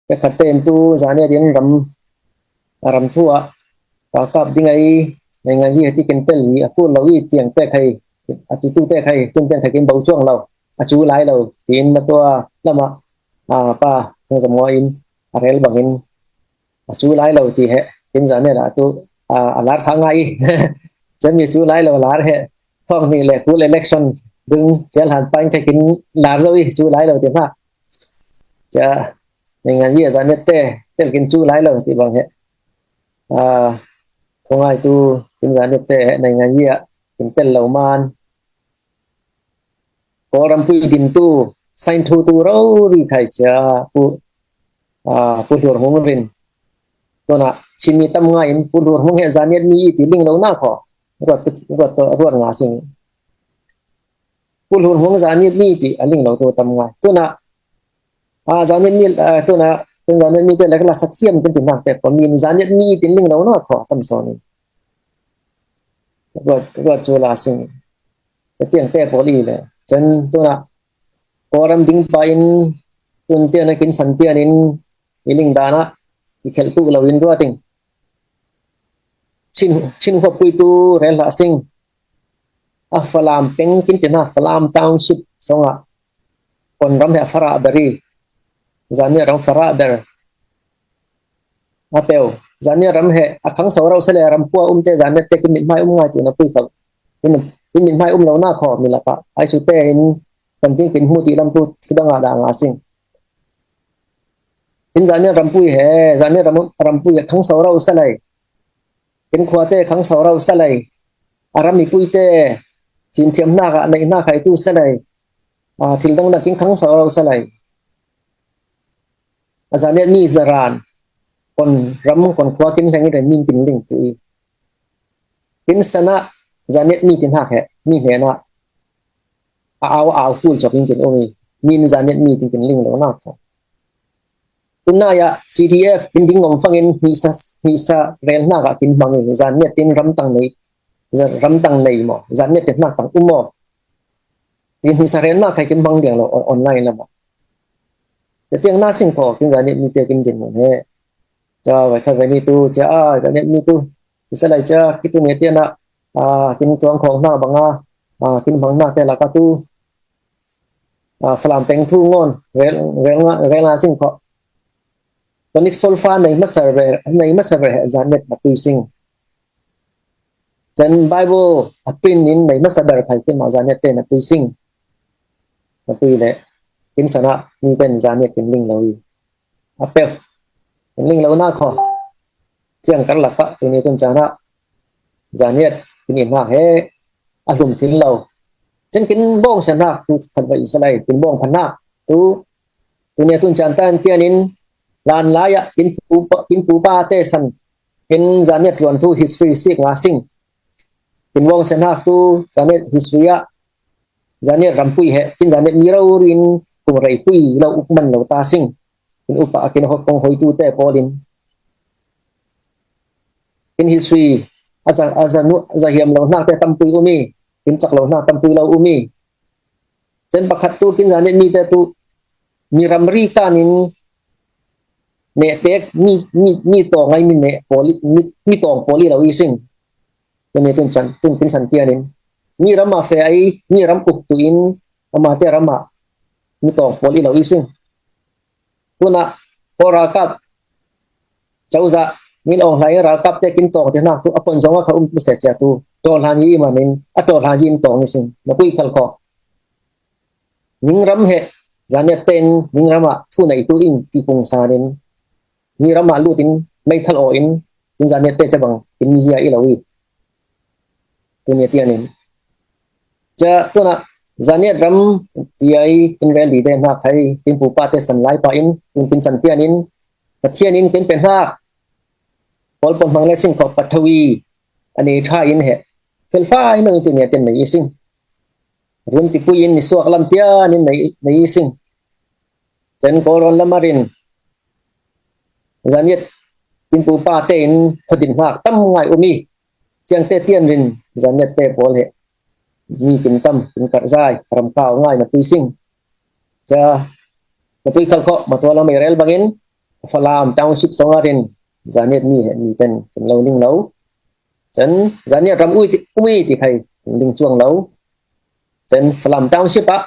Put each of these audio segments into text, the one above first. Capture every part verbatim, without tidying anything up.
Pek khat te in tu Zaniat in ram, a ram thu ah, ka kap ding ai, nei ngan yi heti kin tel hi, a kul lo i tiang te khai, a tu tu te khai, tun ten khai kin bau chuang lo, a chu lai lo, tin ma tua lama, a pa, nang zam ngo in, a rel bangin, a chu lai lo ti he, kin Zaniat a tu, a, a lar tha ngai i, chami chu lai lo lar he, thong ni le kul election, dung, chel han pain khai kin lar zo i, chu lai lo ti ma. Cha, nei ngan yi a Zaniat te, tel kin chu lai lo ti bang he. A, khongai tu, kin Zaniat te, nei ngan yi a, kin tel lo man. Kawlram pui din tu, sain thu tu ro ri khai cha, pu, a, pu hlur hmung rin. Tuna, Chin mi tam ngai in, pu hlur hmung he Zaniat mi i ti ling lo na kho. Ruat, ruat, ruat nga sing. Pu hlur hmung Zaniat mi ti, a ling lo tu tam ngai. Tuna, a, Zaniat mi, a, tuna, tun Zaniat mi te lek la sa thiam kin ti nak te, pa min Zaniat mi ti ling lo na kho, tam so ni. Ruat, ruat chu la sing. Te tiang te poli le. Chen tuna, Kawlram ding pa in, tun tian a kin san tian in, i ling dana, i khel tu lo in ruating. Chin, Chin khuapui tu rel hla sing. A Falam peng kin ti na Falam Township songa. Kon ram he a Farah ber i. Zaniat ram Farah ber. A peu. Zaniat ram he a khang so rau sele ram pua um te Zaniat te kin mit mai um ngai tu na pui kal. Kin, kin mit mai um lo na kho mi la pa. Ai su te in kan ting kin mu ti lam tu sudang a dang a sing. Kin Zaniat ram pui he, Zaniat ram, ram pui a khang so rau sele. Kin khua te khang so rau sele. A ram i pui te, fin thiam na ka, nei na kai tu sele. A, thil dang dang kin khang so rau sele. A Zaniat mi zaran, kon ram, kon khua kin leng i re min kin ling tu i. Kin sana, Zaniat mi tin hak he, mi hena. A au, au kul chok in kin um i. Min Zaniat mi tin kin ling lo na ko. Tuna ya, C D F, kin ding ngom fangin, mi sa, mi sa rel na ka kin mang i. Zaniat tin ram tang nei, ram tang nei mo. Zaniat tin hak tang um mo. Tin hi sa rel na kai kin mang diang lo on-, online la mo. Te tiang na sing ko, kin Zaniat mi te kin din mo ne. Cha, vai kha vai ni tu, cha, a, Zaniat mi tu. Ki sa lai cha, ki tu ne tiang na, a, kin tuang khong na bang a, a, kin mang na te la ka tu. A, Falam peng thu ngon, rel, rel nga, rel nga sing ko. Tonic solfa nei ma sa ve, nei ma sa ve Zaniat na pui sing. Chen Bible a print in nei ma sa ber khai kin ma Zaniat te na pui sing. Na pui le, kin sana, ni ten Zaniat kin ling lo i. A pek, kin ling lo na kho. Chiang kar la ka, tu ni tun chana. Zaniat, kin in hak he, a hlum thil lo. Chen kin bong sen hak, tu phat va i sa lai, kin bong phat hak, tu, tu ni tun chan tan tian in, lan lai a, kin pu pa, kin pu pa te san, kin Zaniat tuan tu history sik nga sing. Kin bong sen hak tu, Zaniat history a, Zaniat ram pui he, kin Zaniat mi rau rin, kum rei pui lo uk man lo ta sing. Kin upa, kin hok kong hoi tu te polin. Kin history, a za, a za nu, a za hiam lo hnak te tam pui um i. Kin chak lo hnak tam pui lo um i. Chen pakhat tu, kin Zaniat mi te tu, mi ram ri kan in, ne tek, mi, mi, mi tong ai mi ne poli, mi, mi tong poli lo i sing. Tuni tun chan, tun kin san tian in. Mi ram a fe ai, mi ram uk tu in, ama te ram a, mi tong poli lo i sing. Tuna, ko ralkap, chauza, min ong hlai ralkap te kin tong te hnak tu, a pon zong a kha um tu se chia tu, to hlan yi manin, a to hlan yi in tong i sing, na pui khal ko. Ning ram he, Zaniat ten, ning ram a, thu nei tu in, ti pung sanin, ning ram a lut in, mei thal o in, in Zaniat te chabang, in mi zia i lo i. Tuni tian in. Cha, tuna, Zaniat ram, ti ai, in rel di den hak hai, in pu pa te san lai pa in, in pin san tian in, Pathian in kin pen hak, pol pon hmang le sing ko pathawi, ani tha in he. Fel fa in ang tuni tian nei i sing. Run ti pui in ni suak lam tian in nei, nei i sing. Chen ko ron lamarin. Zaniat, in pu pa te in, khodin hak, tam ngai umi. Chiang te tian rin, Zaniat te pol he. Mi kin tam, kin kar zai, ram kau ngai na pui sing. Cha, na pui khal ko, ma tua lam i rel bangin, Falam Township sawng a rin Zaniat mi he mi ten kin lo ning lo. Cen Zaniat ram ui ti, ui ti khai ning chuang lo. Cen Falam Township a,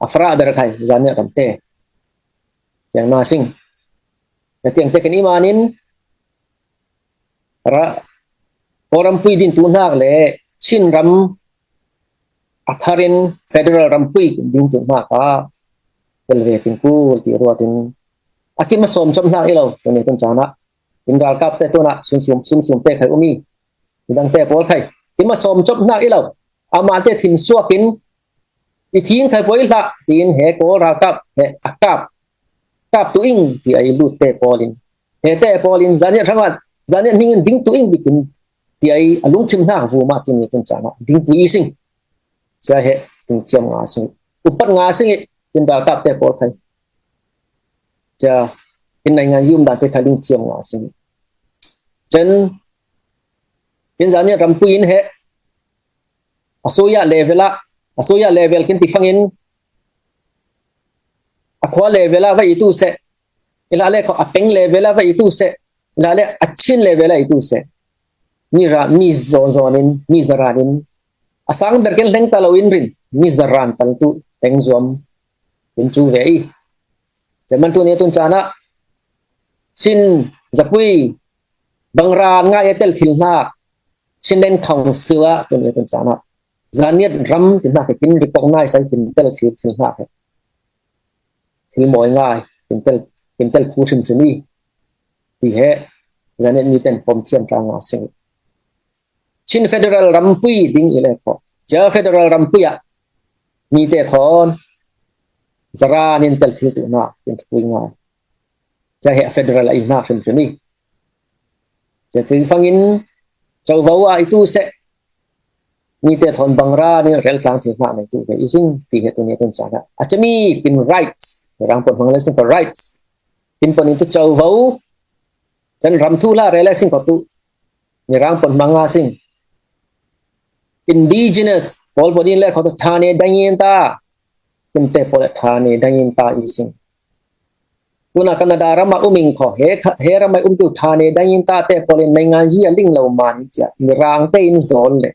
a Falam ber khai Zaniat ram te. Tiang na sing. Na tiang te ken imanin ra, Kawl rampui din tu nak le Chin ram a tharin federal rampui din tu nak a tel ve kin kul ti ruatin a kin ma sawm chop nak ilo tu ni tun chana. In ralkap te tuna sum sum, sum sum te khai umi. Midang te pawl khai kin ma sawm chop nak ilo. Ama te thin suakin i thing khai poi hla, tiin he Kawl ralkap he a kap, kap tu ing ti a i lut te pawlin, he te pawlin Zaniat ram a, Zaniat hmingin ding tu ing bikin ti a i a lungthim hnak vuma tuni tun chana ding pui i sing. Cia he kin thiam nga sing, upat nga sing i kin ralkap te pawl khai. Cia kin naingan yi um dan te khai ling thiam nga sing. Cen kin Zaniat rampui in he a soya level a, a soya level kin ti fangin a khua level a va i tu se, ila le kho a peng level a va i tu se, ila le a Chin level a i tu se. Mi ra, mi zon zonin, mi zaranin a sang ber ken leng ta lo in rin, mi zaran tal tu peng zuam in chu ve i. Ceman tu ni tun chana Chin zapui bangran ngai e tel thil hna Chinland Council a tun e tun chana Zaniat ram ti hna kin recognize ai kin tel thil, thil hna he thil mawi ngai kin tel, kin tel phu hrim hrim i ti he Zaniat mi ten pom thiam tla nga sing. Chin federal rampui ding i le ko cia federal rampui a mi te thawn zaran in tel thil tu hna kin thupui ngai. Cia he federal a i hna hrim hrim i. Cia ti fangin covo a i tu se mi te thawn bangran in rel tlang thil hna nei tu ve i sing ti he tu ni tun chana. A cemi kin rights, rang pon hmang le sing ko rights. Kin pon in tu covo, cen ram thu hla rel le sing ko tu. Ni rang pon hmang nga sing. Indigenous, pawl pon in le ko tu thane dangin ta. Kin te pawl le thane dangin ta i sing. Tuna Canada rama um ing kho, he kha, he rama um tu thane dangin ta te pawl in naingan yi a ling lo man cia, Mirang te in zol le.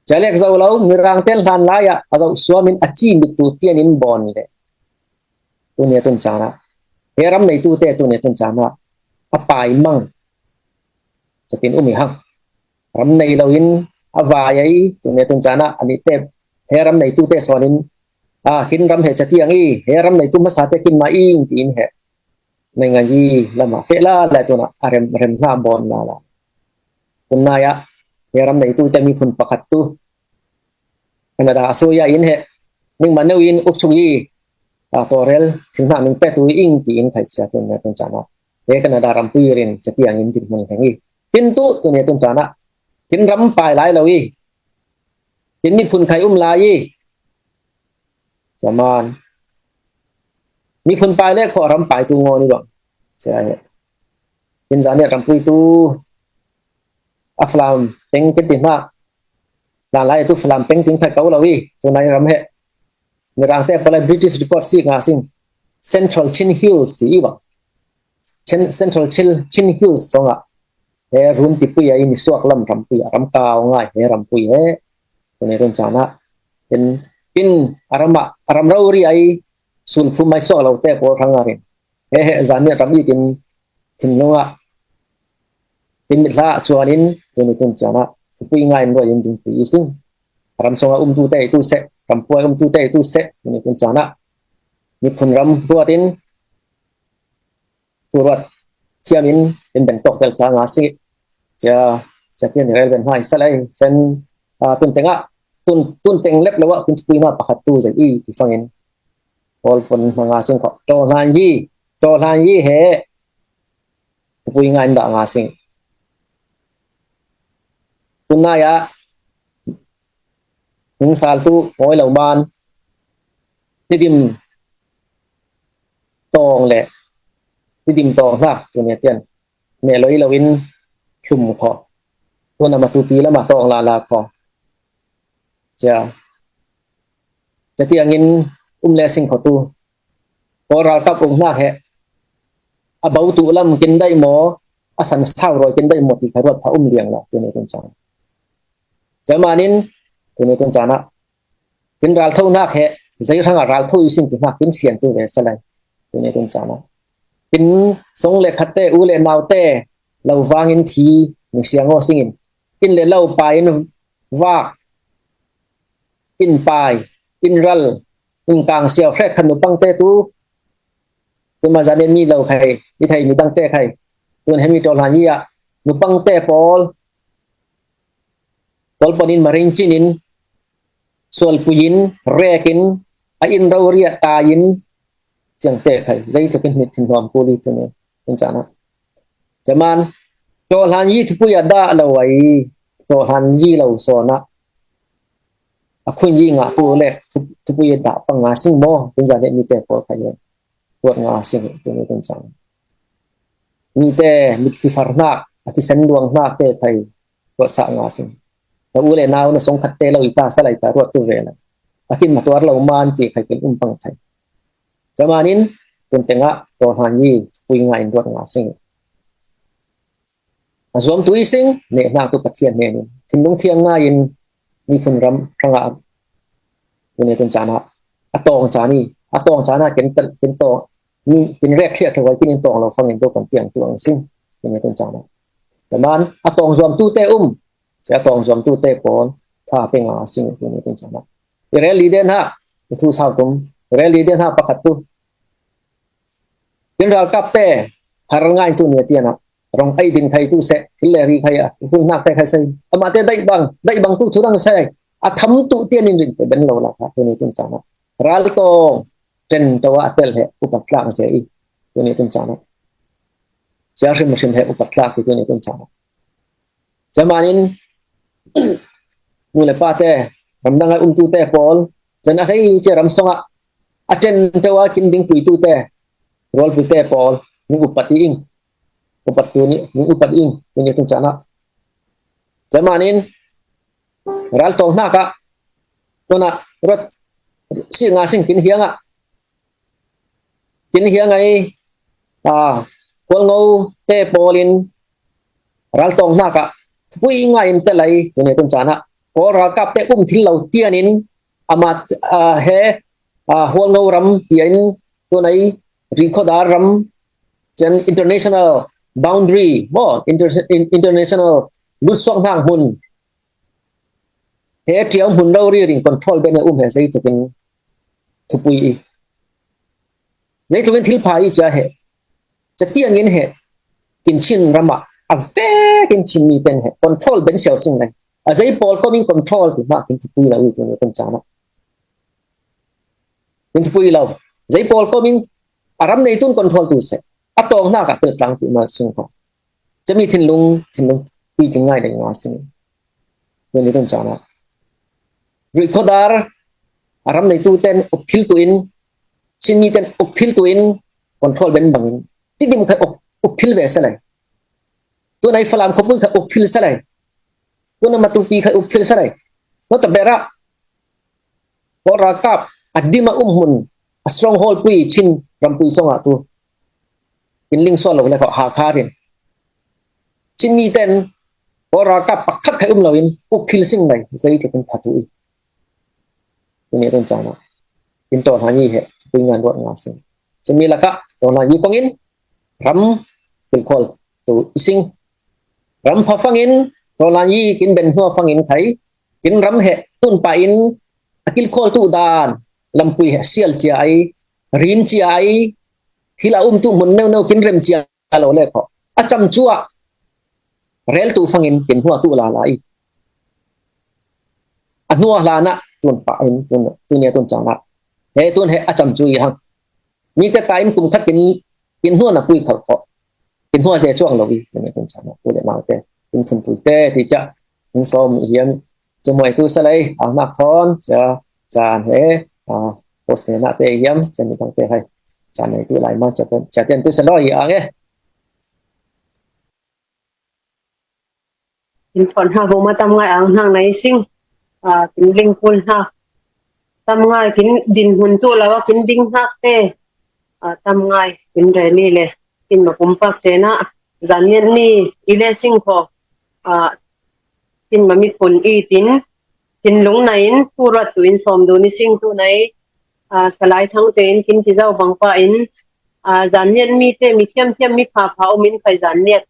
Cia lek zo lo, Mirang te hlan lai a, a zo suam in a ci mit tu tian in bon le. Tu ni tun chana. He ram nei tu te tu ni tun chana. A pai mang. Cia tin um i hang. Ram nei lo in a vai ai, tu ni tun chana, ani te, he ram nei tu te son in, a, kin ram he cia tiang i, he ram nei tu masa te kin ma ing ti in he. Naingan yi lama fe la, la tuna, a rem, rem hna bon la la. Tun nai a, he ram nei tu te mi phun pakhat tu. Canada a soya in he, ning ma neu in uk chung i, a, to rel, thil hna ning pe tu ing ti in khai cia tun ni tun chana. He Canada rampui rin, cia tiang in din hmun heng i. Kin tu, tu ni tun chana. Kin ram pai lai lo i. Kin miphun khai um lai i. Caman. Miphun pai le kho ram pai tu ngo ni bang. Cia he. Kin Zaniat rampui tu. A Falam peng kin ti hna. Hlan lai tu Falam peng tin khai ko lo i. Tu nai ram he. Mirang te pawl le British record si nga sing. Central Chin Hills ti i bang. Chin, Central Chin, Chin Hills song a. He run ti pui ai ni suak lam rampui a ram kau ngai he rampui he. Tu ni tun chana. Kin, kin a ram a, a ram rau ri ai sun fum ai suak lo te pawl rang a rin. He he Zaniat ram i tin thinlung a. Kin mit hla chuan in tu ni tun chana. Pui ngai in ruai in ding pui i sing. Ram song a um tu te i tu se. Ram puai um tu te i tu se. Tu ni tun chana. Miphun ram ruat in tu ruat thiam in in beng tawk tel cha nga si. Cia, cia tian rel ben hna i sa lai. Cen, a, tun teng a, tun, tun teng lep lo a, kun thupui hna pakhat tu zai i, ti fangin. Pawl pon hna nga sing kho. To hlan yi, to hlan yi he. Thupui nga in dah nga sing. Tun nai a, Ning sal tu, mawi lo man. Tidim tawng le, tidim tawng hna, tu nia tian. Meh lo i lo in, thlum kho. Tuna ma tupi lama tawng la la kho. Cia. Cia tiangin, um le sing kho tu. Kawl ralkap uk hnak he a bo tu lam kin daih maw, a san sau rawi kin daih maw ti kha ruat pha um liang lo tuni tun cang. Camanin tuni tun cang ah kin raltho hnak he zei hrangah raltho i sing ti hnak kin fian tu ve salai tuni tun cang ah kin song le khatte u le naute lo vangin thi ni siang aw singin in le lo pai in vak in pai in ral in kang siau hrek khan nupangte tu tuma zane mi lo khai i thei mi dangte khai tun hemi tawlhan i ah nupangte pawl pawl panin maring cinin sualpuiin rekin a in rori ah tai in ciangte khai zei thakin hnit thin hnuam kuli tuni tun cang ah caman tawlhan i thupui a dah lo ai tawlhan i lo sawn ah a khun i ngah tu le thupui a dah pang nga sing maw tun zane mite pawl khai ruat nga sing tuni tun cang mite mitthli far hnak a thisen luang hnak te khai ruat sa nga sing na u le nau na song khatte lo i ta salai ta ruat tu ve la a kin matuar lo man ti khai kin um pang khai camanin tun tengah tawlhan i pui nga in ruat nga sing a zuam tu i sing ne hnak tu Pathian ne thinlung thiang nga in mi phun ram hrangah tuni tun cang ah a tawng cani a tawng cana kin kin tawng kin rek thiah thawai kin in tawng lo fangin do kan tiang tu ang sing tuni tun cang ah caman a tawng zuam tu te um cia tawng zuam tu te pawl tha pe nga sing tuni tun cang ah i rel li den ha i thu sau tum i rel li den ha pakhat tu kin ralkap te har ngai tu nia tian ah rong ai din khai tu se thil le ri khai a hun hnak te khai sai amate daih bang daih bang tu thu dang sai a tham tu tian in rin pe ben lo la kha tuni tun cang ah ral tawng ten to a tel he upat tlak se i tuni tun cang ah cia hrim hrim he upat tlak i tuni tun cang ah camanin nu le pate ramdang a um tu te pawl cen a hei cia ram song ah a ten to a kin ding pui tu te rualpui te pawl ning upat i ing upat tu ni ning upat i ing tuni tun cang ah camanin ral tawng hnak ah tun ah ruat si nga sing kin hiang ah kin hiang ai a Hualngo te pawl in ral tawng hnak ah thupui nga in te lai tuni tun cang ah Kawl ralkap te um thil lo tian in amah he Hualngo ram tian tun ai rikhodar ram cen international boundary maw international lutsuak hnak hmun he tiau hmun rori ring control ben he um he zei thakin thupui i zei thakin thil pha i cia he catiangin he kin Chin ram ah a vekin Chin mi ten he control ben siau sing lai a zei pawl komin control ti hmak kin thupui lo i tuni tun cang ah kin thupui lo zei pawl komin a ram nei tun control tu se a tawng hnak ah tel tlang tu ma sing kho cami thinlung thinlung pui tling ngai deng nga sing tuni tun cang ah rikhodar a ram nei tu ten uk thil tu in Chin mi ten uk thil tu in control ben bangin tidim khai uk thil ve salai tun ai Falam khopui khai uk thil salai tun a Matupi khai uk thil salai no ta bera Kawl ralkap a dim a um hmun a stronghold pui Chin rampui song ah tu in ling sual lo le kho ha kha rin Chin mi ten Kawl ralkap pakhat khai um lo in uk thil sing lai zei thakin pha tu i tuni tun cang ah in tawlhan i he pui ngan ruat nga sing cami lakah tawlhan i kongin ram kilkhawl tu i sing ram pha fangin tawlhan i kin ben hnua fangin khai kin ram he tun pa in a kilkhawl tu dan lampui he sial cia ai rin cia ai thil a um tu hmun neu neu kin rem cia lo le kho a cam cu ah rel tu fangin kin hnua tu la la i a hnua hlan ah tun pa in tun nia tun cang ah he tun he a cam cu i hang mite ta in kum khat kin kin hnua na pui khol kho kin hnua ze chuang lo i tuni tun cang ah u le nau te kin phun pui te ti ca in sawm i hiam Cemoi tu salai ang hnak thawn ca caan he a post ne na pe hiam cami tang te hai caan nei tu lai ma ca ten ca ten tu salai ang e. Kin thawn hna vo ma tam ngai ang hnak nei sing a kin ling kul hna tam ngai kin din hun tu lo a kin ding hnak te a, tam ngai kin reli le kin ma pumpak tena zan niat mi i le sing kho, a, kin ma mi pun i tin, kin lung na in, tu rat tu in som du ni sing tu nai, a, Salai Thang te in kin ci zau bang pa in, a, zan niat mi te mi thiam thiam mi pha pha um in khai zan niat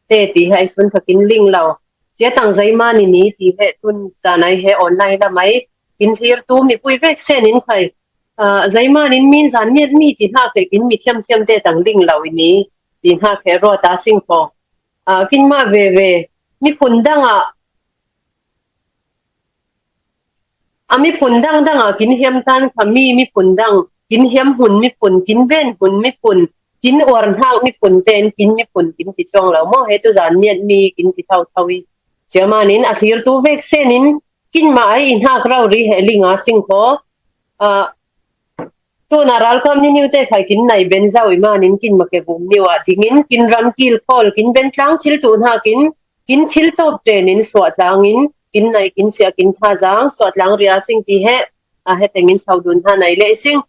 te ti hai sun kha kin ling lau. Sia tang zai mani ni ti he tun zan ai he online la mai kin thlir tu mi pui vek sen in khai, a, zai manin min zan niat mi ti hna khe kin mi thiam thiam te tang ling lau i ni ti hna khe ro ta sing kho. A, kin ma ve ve mi pun dang a, a mi pun dang dang a kin hiam tan kha mi, mi pun dang, kin hiam hun mi pun, kin ven hun mi pun, kin uar hnak mi pun ten kin mi pun kin ti chong lau mo he tu zan niat mi kin ti thau thau i. Sia manin a thlir tu vek sen in kin ma ai i hnak rau ri he ling a sing kho. A, tu na ral kam ni niu te khai kin nai ben zau i manin kin ma ke vum niu a dingin kin ram kil khol kin ben tlang thil tu hna kin, kin thil top ten in suah tlang in kin nai kin sia kin tha zang suah tlang ria sing ti he, a, he tengin sau dun hna nai le sing.